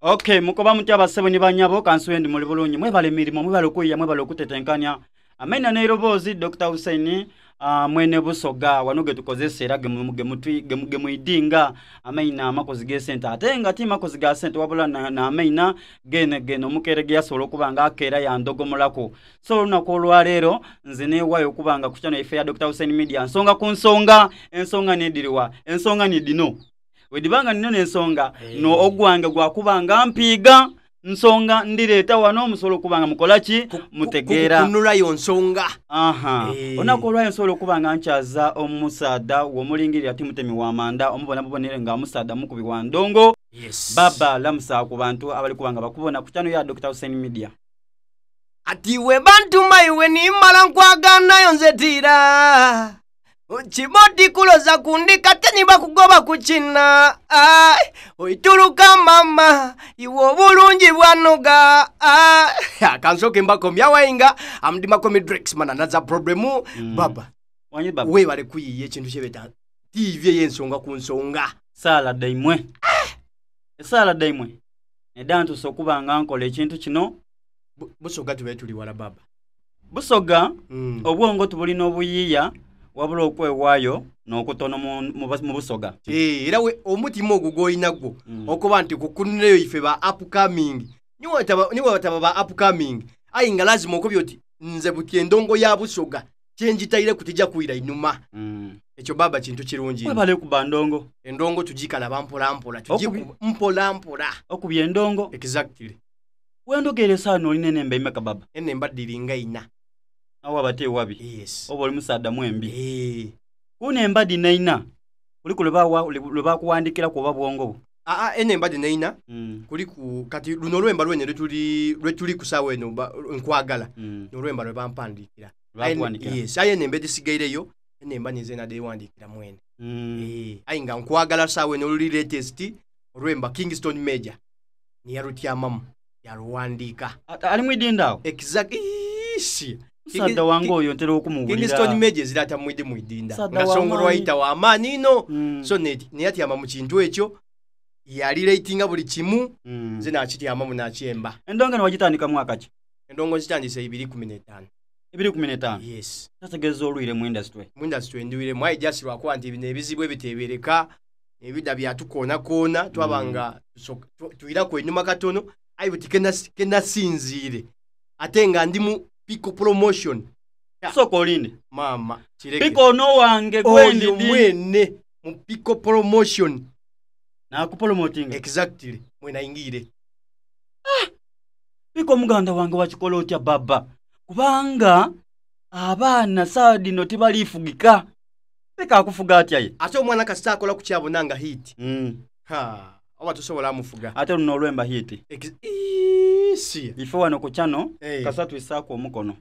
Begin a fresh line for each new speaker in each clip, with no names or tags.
Okay, mukoba mutya bassebo ni banyabo kansuwe ndi muli bulungi mwebale mirimo mwebale okuyiya mwebale okutetenkanya amaina n'eiroboozi Dr. Hussein uh, mwene Busoga wano getukozesa era gemwidinga amaina amakozi g'esente ate nga ti makozi ga sente wabula n'amaina gene gene omukeere ge yasobola okuba nga akeera yandogomolaku so olunaku olwaleero nze neewaayo okuba nga ku channel yaife ya Dr. Hussein Media nsonga ku nsonga ensonga nediriwa ensonga nidino Bwedhiba nga nina n'ensonga, no ogwange gwa kuba nga mpiiga nsonga ndhireeta wano musobole okuba nga mukola ki? Mutegeera.
Kukunulayo nsonga.
Aha. Olunaku olwayo nsobola okuba nga nkyaza omusaadha w'omulingirira ti mutemi wa manda, omubona bubonere nga musaadha mukubi wa ndongo.
Yes.
Baba lamusa ku bantu abali kuba nga bakubona ku channel ya Dokita Hussein Media.
Ati bwe bantuma iwe ni mmala nkwagaanayo nze tiira. Kibodi kuloza kundi kate ni bakugoba ku kina. Oituluka mama iwe obulungi bwanoga. Kansooke mbakomye awainga am ndi makomi Drex man another problem.
Mm.
Baba
Wanyi baba.
webale kuyiiya ekintu kyebeta TV ey'ensonga ku nsonga.
Saala dhaimwe. Esaala dhaimwe nedhantusa okuba nga nkola ekintu kino.
Busoga tube tuli wala baba.
Busoga obwongo tubulina obuyiiya wabula okwewaayo n'okutono mu Busoga.
Eeh era we omutima ogwo gwolina gwo okoba nti kukunuleyo ife ba upcoming ni bwebataba ba upcoming aye nga lazima okobye oti nze buti endongo ya Busoga kyenjitaireku tija kwira inhuma. Ekyo baaba kintu kirungi inho.
Webale kuba ndongo.
Endongo tugikalaba mpola mpola tugikuba mpola mpola.
Okubye endongo.
Exactly.
Wendhogeera esawa dhino olina enhemba imeka baba?
Enhemba dhiri nga ina.
Agho aba te wabi.
Yes.
Oba oli musaadha mwembi.
Eeh.
Ku nhemba dhino eina, kuliku lwe baakughandikiraku oba bwongo bwo?
Aa, enhemba dhino eina, kuliku, kati luno olwemba lwene lwetuli, lwetuliku sawa eno, Nkwagala, n'olwemba lwe bampandiikira.
Lwe bakuwandiikira?
Yes, aye enhemba edhisigaireyo, enhemba ninze nadheghandiikira mwene. Eeh, aye nga Nkwagala sawa eno oluli latest, olwemba Kingston Major. ni yalutyamamu yaaluwandiika.
Ali mu idinda agho?
Exactly. Iish.
Musaadha wange oyo ntera okumuwulira.
Kingston Major ezira atamwidhi mu idinda.
Musaadha
Nga
wa
Songo
maani.
Lwaita wa maani inho.
Mm.
So ne yatyama mu kintu ekyo, yaliratinga buli kimu,
Mm.
nze naakityamamu naakyemba.
Endongo eno wagitandika mwaka ki?
Endongo nzitandise ibiri ikumi n'etaanu.
Ibiri ikumi n'etaanu?
Yes.
Kitegeeza olwire mu industry.
Mu industry ndwiremu aye just lwakuba nti bino ebizibu ebiteebereka Ebida byatukoonhakoonha twaba nga twiraku einhuma katono aye buti ke nasinziire ate nga ndi mu Pico Promotion.
Sooka olinde.
Maama kireke.
Pico ono owange gwe ndidhi.
Oyo mwene mu Pico Promotion.
Naakupolomotinga.
Exactly, mwe naingiire.
Ah! Pico muganda wange wakikola otya baba? Kubanga abaana sawa dhino tibaliifugika. Leka akufuga atya ye?
Ate omwana kasita akola ku kyabona nga hit haa oba tosobola mufuga.
Ate luno olwemba hit.
Iisii.
Ife wano ku channel
Eh.
kasita twisaaku omukono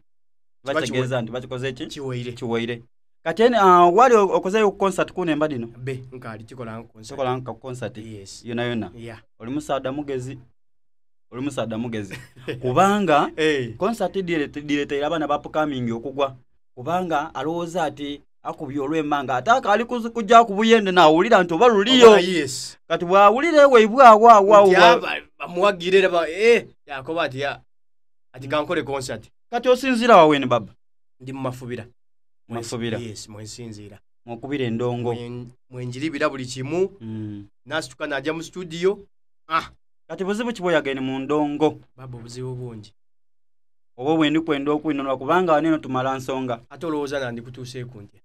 Kiba
bategeeza nti bakikoze ki?
Kiweire.
Kiweire. Kati ene ah, wali okozeeyo ku concert ku nemba dhino?
Be nkaali tikolangaku concert.
Tokolanga ku concert
Yes.
yonayona?
Yeah.
Oli musaadha mugezi. Oli musaadha mugezi kubanga
Eh.
concert dhireteire abaana ba upcoming okugwa kubanga alowooza ati akubye olwemba nga ate akaali kuja ku buyende naawulira nti oba luliyo.
Oba, yes.
Kati bw'awulira ewaibwe agho agho agho
Nti
bwa-
aba bamuwagire era ba eh yakoba ati ya ati kankole concert.
Kati osinziira wa weni baba?
Ndi mu mafubira.
Mafubira.
Yes, mwe nsinziira.
Mw'okubira endongo.
Mwe mwe njiribira buli kimu. Nasituka naja mu studio. Ah!
Kati buzibu ki bw'oyagaine mu ndongo?
Baba obuzibu bungi.
Obwo bwe ndi kwenda okwinhonhola kubanga ghano eno tumala nsonga.
Ate olowooza nandikutuuseeku ntya?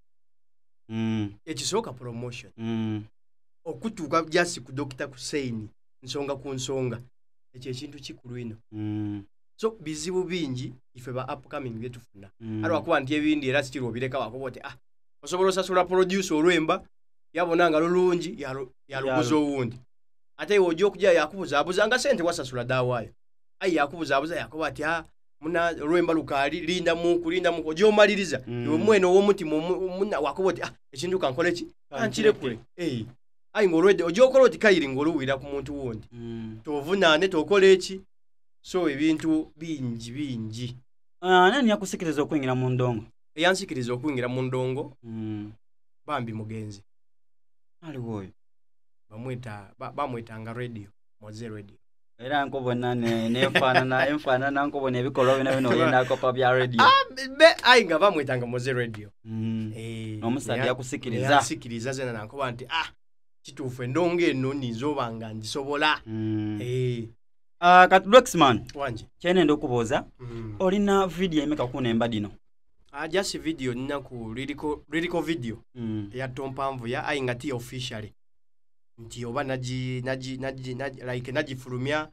Ekisooka promotion. Okutuuka just ku Dokita Hussein nsonga ku nsonga ekyo ekintu kikulu inho. So bizibu bingi ife ba upcoming bye tufuna. Aye lwakuba nti ebindi era still obireka wakoba oti ah osobola osasula producer olwemba yabona nga lulungi yaluguza owundi. Ate iwe oja okuja yakubuzaabuza nga sente wasasula dhaawaayo. Aye yaakubuzaabuza yaakoba ati, Aa, muna, olwemba lukaali, lindamuuku, lindamuuku. Oja omaliriza, iwe mwene ow'omutima omuna waakoba oti, Ah, ekintu ka nkole ki? Ka nkirekule. Ee. Aye ng'olwedde oja okola oti kairi ng'oluwira ku muntu wundi. Toovunaane, tookole ki. So ebintu bingi bingi.
Ani eyakusikiriza okwingira mu ndongo?
Eyansikiriza okwingira mu ndongo bambi mugenzi.
Aligho oyo?
Bamweta, bamwetanga Radio, Moze Radio.
Era nkubona nenfaanana enfaanana nkubona ebikolwa byona byona oyenda kopa bya radio.
Be aye nga bamwetanga Moze Radio.
Omusaadha yakusikiriza.
Yansikiriza zena nankoba nti ah kituufu endongo eno ninza oba nga ngisobola.
Kati Drexman,
Wanje.
Kyenenda okubuuza, olina video emeka ku nemba dhino?
Just video nina ku lyrical video eya Tompanvuya aye nga ti officially nti oba nagi nagi nagi like nagifulumya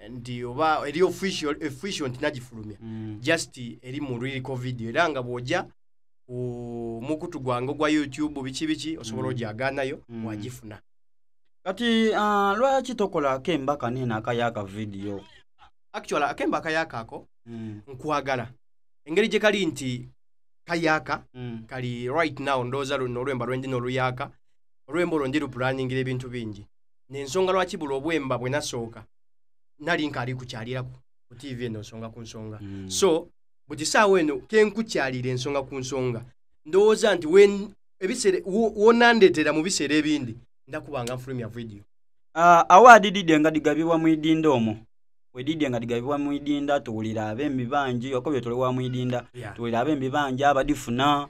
nti oba eri official official nti nagifulumya just eri mu lyrical video era nga bw'oja ku mukutu gwange ogwa YouTube biki biki osobola ogyagaanayo wagifuna.
Kati lwaki tokola akemba kano eno akayaka video?
Actually akemba akayaka ako nkwagala engeri gye kali nti kayaka kali right now ndowooza luno olwemba lwendina oluyaka olwemba olwo ndi lupulaningira ebintu bingi n'ensonga lwaki buli obwemba bwe nasooka nali nkaali kukyaliraku ku TV eno nsonga ku nsonga. So buti saawa eno kenkukyalira ensonga ku nsonga ndowooza nti ebiseera wonandeetera mu biseera ebindi ndakuba nga nfulumya video.
Award dhidhe nga dhigabibwa mu idinda omwo, wedidhe nga dhigabibwa mu idinda tuwulira abembi bangi okobye tuli wa mu idinda, tuwulira abembi bangi abadhifuna.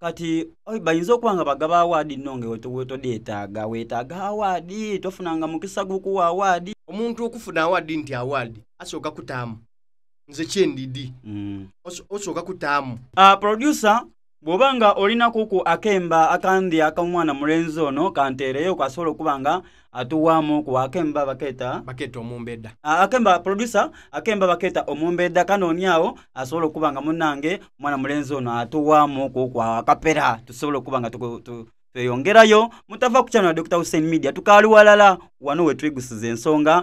Kati bayinza okuba nga bagaba award nno nga iwe todhetaaga, weetaaga award tofunanga mukisa gukuwa award.
Omuntu okufuna award nti award asooka kutaamu nze kyendidi osooka kutaamu.
Producer bw'oba nga olinakuku akemba akandi ak'omwana mulenzi ono kanteereyo asobola okuba nga atuwaamuku akemba bakeeta
bakeeta omumbeda.
Akemba producer akemba bakeeta omumbeda kanooniagho asobola okuba nga munnange omwana mulenzi ono atuwaamuku akapera tusobola okuba nga tweyongerayo. Mutava ku channel ya Dr. Hussein Media tukaali walala wano we twigusiza ensonga.